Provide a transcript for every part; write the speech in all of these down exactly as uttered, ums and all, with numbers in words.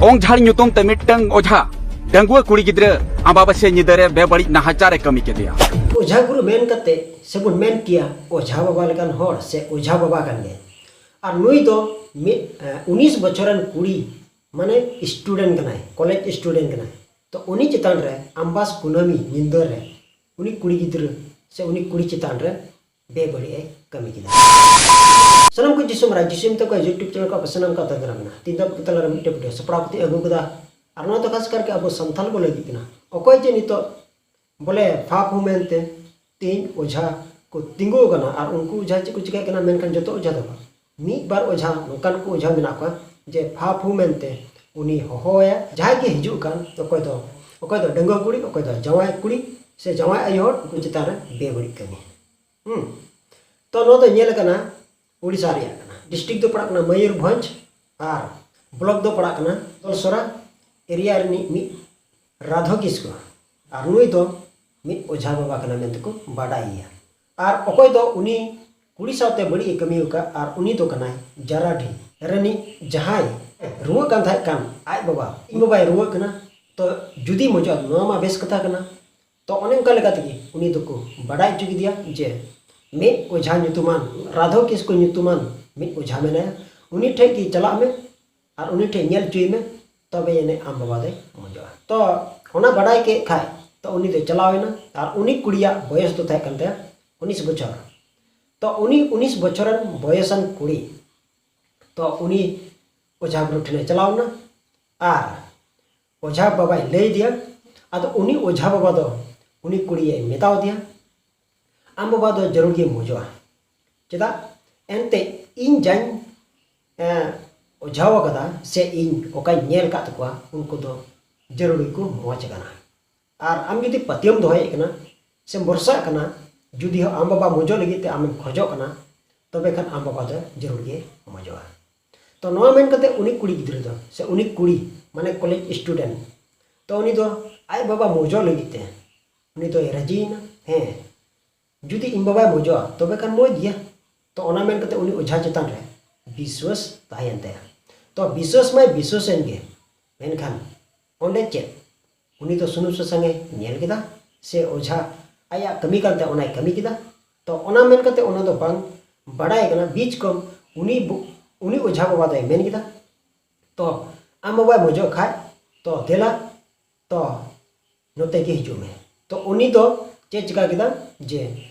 ᱚᱝᱡᱷᱟᱲ ᱧᱩᱛᱩᱢ ᱛᱮ ᱢᱤᱫᱴᱟᱝ ᱚᱡᱷᱟ ᱰᱟᱺᱜᱩᱣᱟᱹ ᱠᱩᱲᱤ ᱜᱤᱫᱽᱨᱟᱹ ᱟᱢᱵᱟᱵᱟᱹᱥᱭᱟᱹ ᱧᱤᱫᱟᱹ ᱨᱮ ᱵᱮᱵᱟᱹᱲᱤᱡ ᱱᱟᱦᱟᱪᱟᱨ ᱮ ᱠᱟᱹᱢᱤ ᱠᱮᱫᱮᱭᱟ᱾ ᱚᱡᱷᱟ ᱜᱩᱨᱩ ᱢᱮᱱ ᱠᱟᱛᱮ ᱥᱮᱵᱚᱱ ᱢᱮᱱ ᱠᱮᱭᱟ ᱚᱡᱷᱟ ᱵᱟᱵᱟ ᱞᱮᱠᱟᱱ ᱦᱚᱲ ᱥᱮ ᱚᱡᱷᱟ ᱵᱟᱵᱟ ᱠᱟᱱ ᱜᱮᱭᱟᱭ᱾ ᱟᱨ ᱱᱩᱭ ᱫᱚ ᱢᱤᱫ ᱩᱱᱤᱥ ᱵᱚᱪᱷᱚᱨ ᱨᱮᱱ ᱠᱩᱲᱤ, ᱢᱟᱱᱮ ᱥᱴᱩᱰᱮᱱᱴ ᱠᱟᱱᱟᱭ, ᱠᱚᱞᱮᱡᱽ ᱥᱴᱩᱰᱮᱱᱴ ᱠᱟᱱᱟᱭ᱾ ᱛᱚ ᱩᱱᱤ ᱪᱮᱛᱟᱱ ᱨᱮ ᱟᱢᱵᱟᱥ ᱠᱩᱱᱟᱹᱢᱤ ᱧᱤᱫᱟᱹ ᱨᱮ ᱩᱱᱤ ᱠᱩᱲᱤ ᱜᱤᱫᱽᱨᱟᱹ ᱥᱮ ᱩᱱᱤ ᱠᱩᱲᱤ ᱪᱮᱛᱟᱱ ᱨᱮ ᱵᱮᱵᱟᱹᱲᱤᱡ ᱮ ᱠᱟᱹᱢᱤ ᱠᱮᱫᱟ᱾ ᱥᱟᱱᱟᱢ ᱠᱚ ᱡᱤᱥᱩ ᱢᱟᱨᱟᱝ ᱡᱤᱥᱩ ᱢᱮᱛᱟ ᱠᱚᱣᱟ YouTube ᱪᱮᱱᱮᱞ ᱠᱚ ᱟᱯᱮ ᱥᱟᱱᱟᱢ ᱠᱚ ᱟᱛᱟᱝ ᱫᱟᱨᱟᱢ ᱢᱮᱱᱟᱜᱼᱟ᱾ ᱛᱤᱦᱤᱧ ᱫᱚ ᱟᱯᱮ ᱠᱚ ᱛᱟᱞᱟᱨᱮ ᱢᱤᱫᱴᱮᱱ ᱵᱷᱤᱰᱤᱭᱳ ᱥᱟᱯᱲᱟᱣ ᱠᱟᱛᱮ ᱟᱹᱜᱩ ᱠᱟᱫᱟ᱾ ᱟᱨ ᱱᱚᱣᱟ ᱫᱚ ᱠᱷᱟᱥ ᱠᱟᱨᱠᱮ ᱟᱵᱚ ᱥᱟᱱᱛᱟᱲ ᱠᱚ ᱞᱟᱹᱜᱤᱫ ᱠᱟᱱᱟ᱾ ᱚᱠᱚᱭ ᱡᱮ ᱱᱤᱛᱚᱜ ᱵᱚᱞᱮ ᱯᱷᱟᱯ ᱦᱩ ᱢᱮᱱᱛᱮ ᱛᱮᱦᱮᱧ ᱚᱡᱷᱟ ᱠᱚ ᱛᱤᱸᱜᱩ ᱟᱠᱟᱱᱟ ᱟᱨ ᱩᱱᱠᱩ ᱚᱡᱷᱟ ᱪᱮᱫ ᱠᱚ ᱪᱤᱠᱟᱹᱭ ᱠᱟᱱᱟ, ᱢᱮᱱᱠᱷᱟᱱ ᱡᱚᱛᱚ ᱚᱡᱷᱟ ᱫᱚ ᱵᱟᱝ᱾ ᱢᱤᱫ ᱵᱟᱨ ᱚᱡᱷᱟ ᱱᱚᱝᱠᱟᱱ ᱠᱚ ᱚᱡᱷᱟ ᱢᱮᱱᱟᱜ ᱠᱚᱣᱟ ᱡᱮ ᱯᱷᱟᱯ ᱦᱩ ᱢᱮᱱᱛᱮ ᱩᱱᱤ ᱦᱚᱦᱚᱣᱟᱭᱟ, ᱡᱟᱦᱟᱸᱭ ᱜᱮ ᱦᱤᱡᱩᱜ ᱠᱟᱱ, ᱚᱠᱚᱭ ᱫᱚ ᱚᱠᱚᱭ ᱫᱚ ᱰᱟᱺᱜᱩᱣᱟᱹ ᱠᱩᱲᱤ, ᱚᱠᱚᱭ ᱫᱚ ᱡᱟᱶᱟᱭ ᱠᱩᱲᱤ ᱥᱮ ᱡᱟᱶᱟᱭ ᱟᱭᱳ ᱦᱚᱲ, ᱩᱱᱠᱩ ᱪᱮᱛᱟᱱ ᱨᱮ ᱵᱮᱵᱟᱹᱲᱤᱡ ᱠᱟᱹᱢᱤ᱾ ᱦᱩᱸ᱾ ᱛᱚ ᱱᱚᱣᱟ ᱫᱚ ᱧᱮᱞ ᱟᱠᱟᱱᱟ ᱩᱲᱤᱥᱥᱟ ᱨᱮᱭᱟᱜ ᱠᱟᱱᱟ᱾ ᱰᱤᱥᱴᱨᱤᱠᱴ ᱫᱚ ᱯᱟᱲᱟᱜ ᱠᱟᱱᱟ ᱢᱚᱭᱩᱨᱵᱷᱚᱸᱡᱽ ᱟᱨ ᱵᱞᱚᱠ ᱫᱚ ᱯᱟᱲᱟᱜ ᱠᱟᱱᱟ ᱫᱚᱞᱥᱚᱨᱟ ᱮᱨᱤᱭᱟ ᱨᱤᱱᱤᱡ ᱢᱤᱫ ᱨᱟᱫᱷᱚ ᱠᱤᱥᱠᱩ᱾ ᱟᱨ ᱱᱩᱭ ᱫᱚ ᱢᱤᱫ ᱚᱡᱷᱟ ᱵᱟᱵᱟ ᱠᱟᱱᱟ ᱢᱮᱱᱛᱮ ᱠᱚ ᱵᱟᱰᱟᱭᱮᱭᱟ᱾ ᱟᱨ ᱚᱠᱚᱭ ᱫᱚ ᱩᱱᱤ ᱠᱩᱲᱤ ᱥᱟᱶᱛᱮ ᱵᱟᱹᱲᱤᱡ ᱮ ᱠᱟᱹᱢᱤ ᱟᱠᱟᱫ, ᱟᱨ ᱩᱱᱤ ᱫᱚ ᱠᱟᱱᱟᱭ ᱡᱟᱨᱟᱰᱤ ᱨᱤᱱᱤᱡ ᱡᱟᱦᱟᱸᱭ ᱨᱩᱣᱟᱹᱜ ᱠᱟᱱ ᱛᱟᱦᱮᱸ ᱠᱟᱱ ᱟᱡ ᱵᱟᱵᱟ, ᱤᱧ ᱵᱟᱵᱟᱭ ᱨᱩᱣᱟᱹᱜ ᱠᱟᱱᱟ, ᱛᱚ ᱡᱩᱫᱤ ᱢᱚᱡᱚᱜᱼᱟ ᱱᱚᱣᱟ ᱢᱟ ᱵᱮᱥ ᱠᱟᱛᱷᱟ ᱠᱟᱱᱟ᱾ ᱛᱚ ᱚᱱᱮ ᱚᱱᱠᱟ ᱞᱮᱠᱟ ᱛᱮᱜᱮ ᱩᱱᱤ ᱫᱚᱠᱚ ᱵᱟᱰᱟᱭ ᱦᱚᱪᱚ ᱠᱮᱫᱮᱭᱟ ᱡᱮ ᱢᱤᱫ ᱚᱡᱷᱟ ᱧᱩᱛᱩᱢᱟᱱ, ᱨᱟᱫᱷᱚ ᱠᱤᱥᱠᱩ ᱧᱩᱛᱩᱢᱟᱱ ᱢᱤᱫ ᱚᱡᱷᱟ ᱢᱮᱱᱟᱭᱟ, ᱩᱱᱤ ᱴᱷᱮᱡ ᱜᱮ ᱪᱟᱞᱟᱜ ᱢᱮ ᱟᱨ ᱩᱱᱤ ᱴᱷᱮᱡ ᱧᱮᱞ ᱦᱚᱪᱚᱭ ᱢᱮ, ᱛᱚᱵᱮ ᱟᱹᱱᱤᱡ ᱟᱢ ᱵᱟᱵᱟ ᱫᱚᱭ ᱢᱚᱡᱚᱜᱼᱟ᱾ ᱛᱚ ᱚᱱᱟ ᱵᱟᱰᱟᱭ ᱠᱮᱫ ᱠᱷᱟᱡ ᱛᱚ ᱩᱱᱤ ᱫᱚᱭ ᱪᱟᱞᱟᱣ ᱮᱱᱟ᱾ ᱟᱨ ᱩᱱᱤ ᱠᱩᱲᱤᱭᱟᱜ ᱵᱚᱭᱚᱥ ᱫᱚ ᱛᱟᱦᱮᱸ ᱠᱟᱱ ᱛᱟᱭᱟ ᱩᱱᱤᱥ ᱵᱚᱪᱷᱚᱨ᱾ ᱛᱚ ᱩᱱᱤ ᱩᱱᱤᱥ ᱵᱚᱪᱷᱚᱨ ᱨᱮᱱ ᱵᱚᱭᱚᱥᱟᱱ ᱠᱩᱲᱤ ᱛᱚ ᱩᱱᱤ ᱚᱡᱷᱟ ᱜᱩᱨᱩ ᱴᱷᱮᱱᱮ ᱪᱟᱞᱟᱣ ᱮᱱᱟ᱾ ᱟᱨ ᱚᱡᱷᱟ ᱵᱟᱵᱟᱭ ᱞᱟᱹᱭ ᱟᱫᱮᱭᱟ᱾ ᱟᱫᱚ ᱩᱱᱤ ᱚᱡᱷᱟ ᱵᱟᱵᱟ ᱫᱚ ᱩᱱᱤ ᱠᱩᱲᱤᱭᱮ ᱢᱮᱛᱟᱣ ᱫᱮᱭᱟ, ᱟᱢ ᱵᱟᱵᱟ ᱫᱚ ᱡᱟᱹᱨᱩᱲ ᱜᱮ ᱢᱚᱡᱚᱜᱼᱟ᱾ ᱪᱮᱫᱟᱜ? ᱮᱱᱛᱮ ᱤᱧ ᱡᱟᱧ, ᱮᱸ, ᱚᱡᱷᱟᱣ ᱟᱠᱟᱫᱟ ᱥᱮ ᱤᱧ ᱚᱠᱟᱧ ᱧᱮᱞ ᱟᱠᱟᱫ ᱛᱟᱠᱚᱣᱟ, ᱩᱱᱠᱩ ᱫᱚ ᱡᱟᱹᱨᱩᱲ ᱜᱮᱠᱚ ᱢᱚᱡᱽ ᱟᱠᱟᱱᱟ᱾ ᱟᱨ ᱟᱢ ᱡᱩᱫᱤ ᱯᱟᱹᱛᱭᱟᱹᱣᱮᱢ ᱫᱚᱦᱚᱭᱮᱫ ᱠᱟᱱᱟ ᱥᱮᱢ ᱵᱷᱚᱨᱥᱟᱜ ᱠᱟᱱᱟ, ᱡᱩᱫᱤ ᱦᱚᱸ ᱟᱢ ᱵᱟᱵᱟ ᱢᱚᱡᱚᱜ ᱞᱟᱹᱜᱤᱫ ᱛᱮ ᱟᱢᱮᱢ ᱠᱷᱚᱡᱚᱜ ᱠᱟᱱᱟ, ᱛᱚᱵᱮ ᱠᱷᱟᱱ ᱟᱢ ᱵᱟᱵᱟ ᱫᱚ ᱡᱟᱹᱨᱩᱲ ᱜᱮ ᱢᱚᱡᱚᱜᱼᱟ᱾ ᱛᱚ ᱱᱚᱣᱟ ᱢᱮᱱ ᱠᱟᱛᱮ ᱩᱱᱤ ᱠᱩᱲᱤ ᱜᱤᱫᱽᱨᱟᱹ ᱫᱚ, ᱥᱮ ᱩᱱᱤ ᱠᱩᱲᱤ, ᱢᱟᱱᱮ ᱠᱚᱞᱮᱡᱽ ᱥᱴᱩᱰᱮᱱᱴ, ᱛᱚ ᱩᱱᱤ ᱫᱚ ᱟᱡ ᱵᱟᱵᱟ ᱢᱚᱡᱚᱜ ᱞᱟᱹᱜᱤᱫ ᱛᱮ ᱩᱱᱤ ᱫᱚᱭ ᱨᱟᱹᱡᱤᱭᱮᱱᱟ᱾ ᱦᱮᱸ, ᱡᱩᱫᱤ ᱤᱧ ᱵᱟᱵᱟᱭ ᱢᱚᱡᱚᱜᱼᱟ, ᱛᱚᱵᱮ ᱠᱷᱟᱱ ᱢᱚᱡᱽ ᱜᱮᱭᱟ᱾ ᱛᱚ ᱚᱱᱟ ᱢᱮᱱ ᱠᱟᱛᱮ ᱩᱱᱤ ᱚᱡᱷᱟ ᱪᱮᱛᱟᱱ ᱨᱮ ᱵᱤᱥᱣᱟᱹᱥ ᱛᱟᱦᱮᱸᱭᱮᱱ ᱛᱟᱭᱟ᱾ ᱛᱚ ᱵᱤᱥᱣᱟᱹᱥ ᱢᱟᱭ ᱵᱤᱥᱣᱟᱹᱥ ᱮᱱ ᱜᱮ, ᱢᱮᱱᱠᱷᱟᱱ ᱚᱸᱰᱮ ᱪᱮᱫ ᱩᱱᱤ ᱫᱚ ᱥᱩᱱᱩᱢ ᱥᱟᱥᱟᱝ ᱮ ᱧᱮᱞ ᱠᱮᱫᱟ, ᱥᱮ ᱚᱡᱷᱟ ᱟᱭᱟᱜ ᱠᱟᱹᱢᱤ ᱠᱟᱱ ᱛᱟᱭ ᱚᱱᱟᱭ ᱠᱟᱹᱢᱤ ᱠᱮᱫᱟ? ᱛᱚ ᱚᱱᱟ ᱢᱮᱱ ᱠᱟᱛᱮ ᱚᱱᱟ ᱫᱚ ᱵᱟᱝ ᱵᱟᱰᱟᱭ ᱠᱟᱱᱟ᱾ ᱵᱤᱪ ᱠᱚᱢ ᱩᱱᱤ ᱵᱩ- ᱩᱱᱤ ᱚᱡᱷᱟ ᱵᱟᱵᱟ ᱫᱚᱭ ᱢᱮᱱ ᱠᱮᱫᱟ, "ᱛᱚ ᱟᱢ ᱵᱟᱵᱟᱭ ᱢᱚᱡᱚᱜ ᱠᱷᱟᱡ ᱛᱚ ᱫᱮᱞᱟ, ᱛᱚ ᱱᱚᱛᱮ ᱜᱮ ᱦᱤᱡᱩᱜ ᱢᱮ᱾" ᱛᱚ ᱩᱱᱤ ᱫᱚ ᱪᱮᱫ ᱪᱤᱠᱟ ᱠᱮᱫᱟ, ᱡᱮ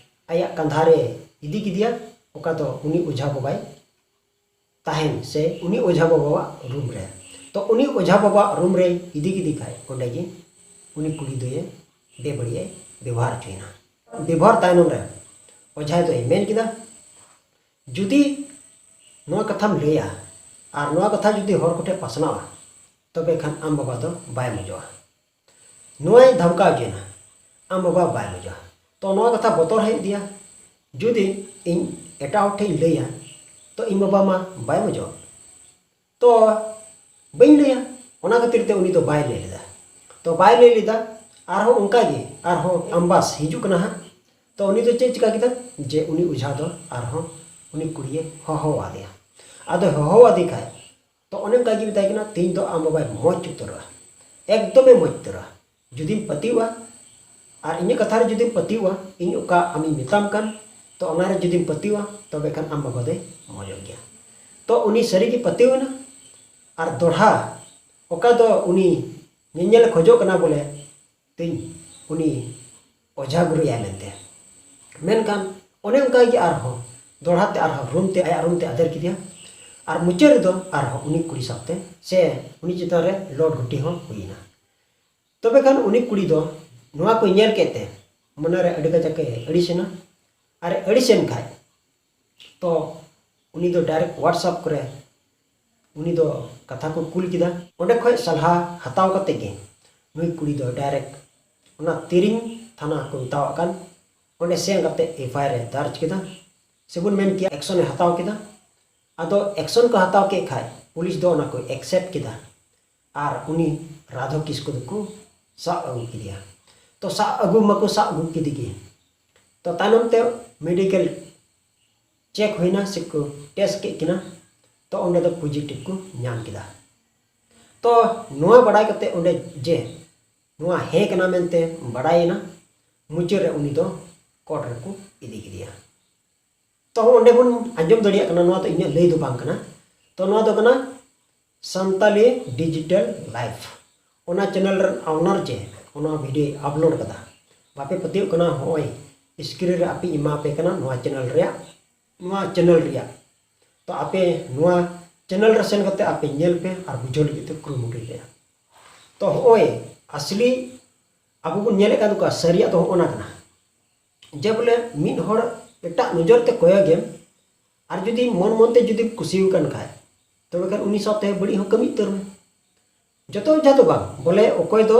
ᱟᱭᱟᱜ ᱠᱟᱸᱫᱷᱟ ᱨᱮ ᱤᱫᱤ ᱠᱮᱫᱮᱭᱟ, ᱚᱠᱟ ᱫᱚ ᱩᱱᱤ ᱚᱡᱷᱟ ᱵᱟᱵᱟᱭ ᱛᱟᱦᱮᱱ ᱥᱮ ᱩᱱᱤ ᱚᱡᱷᱟ ᱵᱟᱵᱟᱣᱟᱜ ᱨᱩᱢ ᱨᱮ᱾ ᱛᱚ ᱩᱱᱤ ᱚᱡᱷᱟ ᱵᱟᱵᱟᱣᱟᱜ ᱨᱩᱢ ᱨᱮ ᱤᱫᱤ ᱠᱮᱫᱮ ᱠᱷᱟᱡ ᱚᱸᱰᱮ ᱜᱮ ᱩᱱᱤ ᱠᱩᱲᱤ ᱫᱚᱭᱮ ᱵᱮᱵᱟᱹᱲᱤᱡ ᱮ ᱵᱮᱵᱚᱦᱟᱨ ᱦᱚᱪᱚᱭᱮᱱᱟ᱾ ᱵᱮᱵᱚᱦᱟᱨ ᱛᱟᱭᱱᱚᱢ ᱨᱮ ᱚᱡᱷᱟ ᱫᱚᱭ ᱢᱮᱱ ᱠᱮᱫᱟ, "ᱡᱩᱫᱤ ᱱᱚᱣᱟ ᱠᱟᱛᱷᱟᱢ ᱞᱟᱹᱭᱟ ᱟᱨ ᱱᱚᱣᱟ ᱠᱟᱛᱷᱟ ᱡᱩᱫᱤ ᱦᱚᱲ ᱠᱚᱴᱷᱮᱱ ᱯᱟᱥᱱᱟᱣᱟ, ᱛᱚᱵᱮ ᱠᱷᱟᱱ ᱟᱢ ᱵᱟᱵᱟ ᱫᱚ ᱵᱟᱭ ᱢᱚᱡᱚᱜᱼᱟ᱾" ᱱᱚᱣᱟᱭ ᱫᱷᱟᱢᱠᱟᱣ ᱦᱚᱪᱚᱭᱮᱱᱟ, "ᱟᱢ ᱵᱟᱵᱟ ᱵᱟᱭ ᱢᱚᱡᱚᱜᱼᱟ᱾" ᱛᱚ ᱱᱚᱣᱟ ᱠᱟᱛᱷᱟ ᱵᱚᱛᱚᱨ ᱦᱮᱡ ᱟᱫᱮᱭᱟ, ᱡᱩᱫᱤ ᱤᱧ ᱮᱴᱟᱜ ᱦᱚᱲ ᱴᱷᱮᱱ ᱤᱧ ᱞᱟᱹᱭᱟ, ᱛᱚ ᱤᱧ ᱵᱟᱵᱟ ᱢᱟ ᱵᱟᱭ ᱢᱚᱡᱚᱜ, ᱛᱚ ᱵᱟᱹᱧ ᱞᱟᱹᱭᱟ᱾ ᱚᱱᱟ ᱠᱷᱟᱹᱛᱤᱨ ᱛᱮ ᱩᱱᱤ ᱫᱚ ᱵᱟᱭ ᱞᱟᱹᱭ ᱞᱮᱫᱟ᱾ ᱛᱚ ᱵᱟᱭ ᱞᱟᱹᱭ ᱞᱮᱫᱟ, ᱟᱨᱦᱚᱸ ᱚᱱᱠᱟ ᱜᱮ ᱟᱨᱦᱚᱸ ᱟᱢᱵᱟᱥ ᱦᱤᱡᱩᱜ ᱠᱟᱱᱟ ᱦᱟᱸᱜ᱾ ᱛᱚ ᱩᱱᱤ ᱫᱚ ᱪᱮᱫ ᱪᱤᱠᱟ ᱠᱮᱫᱟ, ᱡᱮ ᱩᱱᱤ ᱚᱡᱷᱟ ᱫᱚ ᱟᱨᱦᱚᱸ ᱩᱱᱤ ᱠᱩᱲᱤᱭᱮ ᱦᱚᱦᱚ ᱟᱫᱮᱭᱟ᱾ ᱟᱫᱚ ᱦᱚᱦᱚ ᱟᱫᱮ ᱠᱷᱟᱡ ᱛᱚ ᱚᱱᱮ ᱚᱱᱠᱟ ᱜᱮ ᱢᱮᱛᱟᱭ ᱠᱟᱱᱟ, "ᱛᱮᱦᱮᱧ ᱫᱚ ᱟᱢ ᱵᱟᱵᱟᱭ ᱢᱚᱡᱽ ᱩᱛᱟᱹᱨᱚᱜᱼᱟ, ᱮᱠᱫᱚᱢᱮ ᱢᱚᱡᱽ ᱩᱛᱟᱹᱨᱚᱜᱼᱟ᱾ ᱡᱩᱫᱤᱢ ᱯᱟᱹᱛᱭᱟᱹᱜᱼᱟ ᱟᱨ ᱤᱧᱟᱹᱜ ᱠᱟᱛᱷᱟ ᱨᱮ ᱡᱩᱫᱤᱢ ᱯᱟᱹᱛᱭᱟᱹᱜᱼᱟ, ᱤᱧ ᱚᱠᱟ ᱟᱢᱤᱧ ᱢᱮᱛᱟᱢ ᱠᱟᱱ, ᱛᱚ ᱚᱱᱟ ᱨᱮ ᱡᱩᱫᱤᱢ ᱯᱟᱹᱛᱭᱟᱹᱜᱼᱟ, ᱛᱚᱵᱮ ᱠᱷᱟᱱ ᱟᱢ ᱵᱟᱵᱟ ᱫᱚᱭ ᱢᱚᱡᱚᱜ ᱜᱮᱭᱟ᱾" ᱛᱚ ᱩᱱᱤ ᱥᱟᱹᱨᱤ ᱜᱮ ᱯᱟᱹᱛᱭᱟᱹᱣ ᱮᱱᱟ᱾ ᱟᱨ ᱫᱚᱲᱦᱟ ᱚᱠᱟ ᱫᱚ ᱩᱱᱤ ᱧᱮᱧᱮᱞᱮ ᱠᱷᱚᱡᱚᱜ ᱠᱟᱱᱟ ᱵᱚᱞᱮ, ᱛᱤᱧ ᱩᱱᱤ ᱚᱡᱷᱟ ᱜᱩᱨᱩᱭᱟᱭ ᱢᱮᱱᱛᱮ᱾ ᱢᱮᱱᱠᱷᱟᱱ ᱚᱱᱮ ᱚᱱᱠᱟ ᱜᱮ ᱟᱨᱦᱚᱸ ᱫᱚᱲᱦᱟ ᱛᱮ ᱟᱨᱦᱚᱸ ᱨᱩᱢ ᱛᱮ, ᱟᱭᱟᱜ ᱨᱩᱢ ᱛᱮ ᱟᱫᱮᱨ ᱠᱮᱫᱮᱭᱟ᱾ ᱟᱨ ᱢᱩᱪᱟᱹᱫ ᱨᱮᱫᱚ ᱟᱨᱦᱚᱸ ᱩᱱᱤ ᱠᱩᱲᱤ ᱥᱟᱶᱛᱮ ᱥᱮ ᱩᱱᱤ ᱪᱮᱛᱟᱱ ᱨᱮ ᱞᱚᱰ ᱜᱷᱩᱴᱤ ᱦᱚᱸ ᱦᱩᱭ ᱮᱱᱟ᱾ ᱛᱚᱵᱮ ᱠᱷᱟᱱ ᱩᱱᱤ ᱠᱩᱲᱤ ᱫᱚ ᱱᱚᱣᱟ ᱠᱚᱭ ᱧᱮᱞ ᱠᱮᱫ ᱛᱮ ᱢᱚᱱᱮ ᱨᱮ ᱟᱹᱰᱤ ᱠᱟᱡᱟᱠ ᱮ ᱟᱹᱲᱤᱥ ᱮᱱᱟ᱾ ᱟᱨ ᱮ ᱟᱹᱲᱤᱥ ᱮᱱ ᱠᱷᱟᱡ ᱛᱚ ᱩᱱᱤ ᱫᱚ direct WhatsApp ᱠᱚᱨᱮ ᱩᱱᱤ ᱫᱚ ᱠᱟᱛᱷᱟ ᱠᱚ ᱠᱩᱞ ᱠᱮᱫᱟ᱾ ᱚᱸᱰᱮ ᱠᱷᱚᱡ ᱥᱟᱞᱦᱟ ᱦᱟᱛᱟᱣ ᱠᱟᱛᱮ ᱜᱮ ᱱᱩᱭ ᱠᱩᱲᱤ ᱫᱚ direct ᱚᱱᱟ ᱛᱤᱨᱤᱝ ᱛᱷᱟᱱᱟ ᱠᱚ ᱢᱮᱛᱟᱣᱟᱜ ᱠᱟᱱ, ᱚᱸᱰᱮ ᱥᱮᱱ ᱠᱟᱛᱮ FIR ᱮ ᱫᱟᱨᱡᱽ ᱠᱮᱫᱟ, ᱥᱮᱵᱚᱱ ᱢᱮᱱ ᱠᱮᱭᱟ action ᱮ ᱦᱟᱛᱟᱣ ᱠᱮᱫᱟ᱾ ᱟᱫᱚ action ᱠᱚ ᱦᱟᱛᱟᱣ ᱠᱮᱫ ᱠᱷᱟᱡ ᱯᱩᱞᱤᱥ ᱫᱚ ᱚᱱᱟ ᱠᱚ accept ᱠᱮᱫᱟ᱾ ᱟᱨ ᱩᱱᱤ ᱨᱟᱫᱷᱚ ᱠᱤᱥᱠᱩ ᱫᱚᱠᱚ ᱥᱟᱵ ᱟᱹᱜᱩ ᱠᱮᱫᱮᱭᱟ᱾ ᱛᱚ ᱥᱟᱵ ᱟᱹᱜᱩ ᱢᱟᱠᱚ ᱥᱟᱵ ᱟᱹᱜᱩ ᱠᱮᱫᱮ ᱜᱮ᱾ ᱛᱚ ᱛᱟᱭᱱᱚᱢ ᱛᱮ medical check ᱦᱩᱭᱱᱟ, ᱥᱮ ᱠᱚ test ᱠᱮᱫ ᱠᱤᱱᱟ᱾ ᱛᱚ ᱚᱸᱰᱮ ᱫᱚ positive ᱠᱚ ᱧᱟᱢ ᱠᱮᱫᱟ᱾ ᱛᱚ ᱱᱚᱣᱟ ᱵᱟᱲᱟᱭ ᱠᱟᱛᱮ ᱚᱸᱰᱮ ᱡᱮ ᱱᱚᱣᱟ ᱦᱮᱸ ᱠᱟᱱᱟ ᱢᱮᱱᱛᱮ ᱵᱟᱲᱟᱭᱮᱱᱟ, ᱢᱩᱪᱟᱹᱫ ᱨᱮ ᱩᱱᱤ ᱫᱚ ᱠᱳᱨᱴ ᱨᱮᱠᱚ ᱤᱫᱤ ᱠᱮᱫᱮᱭᱟ᱾ ᱛᱚ ᱚᱸᱰᱮ ᱵᱚᱱ ᱟᱸᱡᱚᱢ ᱫᱟᱲᱮᱭᱟᱜ ᱠᱟᱱᱟ, ᱱᱚᱣᱟ ᱫᱚ ᱤᱧᱟᱹᱜ ᱞᱟᱹᱭ ᱫᱚ ᱵᱟᱝ ᱠᱟᱱᱟ, ᱛᱚ ᱱᱚᱣᱟ ᱫᱚ ᱠᱟᱱᱟ ᱥᱟᱱᱛᱟᱞᱤ ᱰᱤᱡᱤᱴᱟᱞ ᱞᱟᱭᱤᱯᱷ, ᱚᱱᱟ ᱪᱮᱱᱮᱞ ᱨᱮᱱ ᱚᱣᱱᱟᱨ ᱡᱮ ᱚᱱᱟ ᱵᱷᱤᱰᱤᱭᱳᱭ ᱟᱯᱞᱳᱰ ᱠᱟᱫᱟ, ᱵᱟᱯᱮ ᱯᱟᱹᱛᱭᱟᱹᱜ ᱠᱟᱱᱟ? ᱦᱚᱸᱜᱼᱚᱭ ᱥᱠᱨᱤᱱ ᱨᱮ ᱟᱯᱮ ᱮᱢᱟ ᱯᱮ ᱠᱟᱱᱟ ᱱᱚᱣᱟ ᱪᱮᱱᱮᱞ ᱨᱮᱭᱟᱜ, ᱱᱚᱣᱟ ᱪᱮᱱᱮᱞ ᱨᱮᱭᱟᱜ᱾ ᱛᱚ ᱟᱯᱮ ᱱᱚᱣᱟ ᱪᱮᱱᱮᱞ ᱨᱮ ᱥᱮᱱ ᱠᱟᱛᱮ ᱟᱯᱮ ᱧᱮᱞ ᱯᱮ ᱟᱨ ᱵᱩᱡᱷᱟᱹᱣ ᱞᱟᱹᱜᱤᱫ ᱛᱮ ᱠᱩᱨᱩᱢᱩᱴᱩᱭ ᱯᱮ᱾ ᱛᱚ ᱦᱚᱸᱜᱼᱚᱭ ᱟᱥᱞᱤ ᱟᱵᱚ ᱵᱚᱱ ᱧᱮᱞᱮᱫ ᱠᱟᱱ ᱛᱟᱠᱚᱣᱟ ᱥᱟᱹᱨᱤᱭᱟᱜ ᱫᱚ ᱦᱚᱸᱜᱼᱚ ᱱᱟ ᱠᱟᱱᱟ, ᱡᱮ ᱵᱚᱞᱮ ᱢᱤᱫ ᱦᱚᱲ ᱮᱴᱟᱜ ᱱᱚᱡᱚᱨ ᱛᱮ ᱠᱚᱭᱚᱜᱮᱢ, ᱟᱨ ᱡᱩᱫᱤ ᱢᱚᱱ ᱢᱚᱱ ᱛᱮ ᱡᱩᱫᱤᱢ ᱠᱩᱥᱤ ᱟᱠᱟᱱ ᱠᱷᱟᱡ, ᱛᱚᱵᱮ ᱠᱷᱟᱱ ᱩᱱᱤ ᱥᱟᱶᱛᱮ ᱵᱟᱹᱲᱤᱡ ᱦᱚᱸ ᱠᱟᱹᱢᱤ ᱩᱛᱟᱹᱨ ᱢᱮ᱾ ᱡᱚᱛᱚ ᱡᱟᱦᱟᱸ ᱫᱚ ᱵᱟᱝ, ᱵᱚᱞᱮ ᱚᱠᱚᱭ ᱫᱚ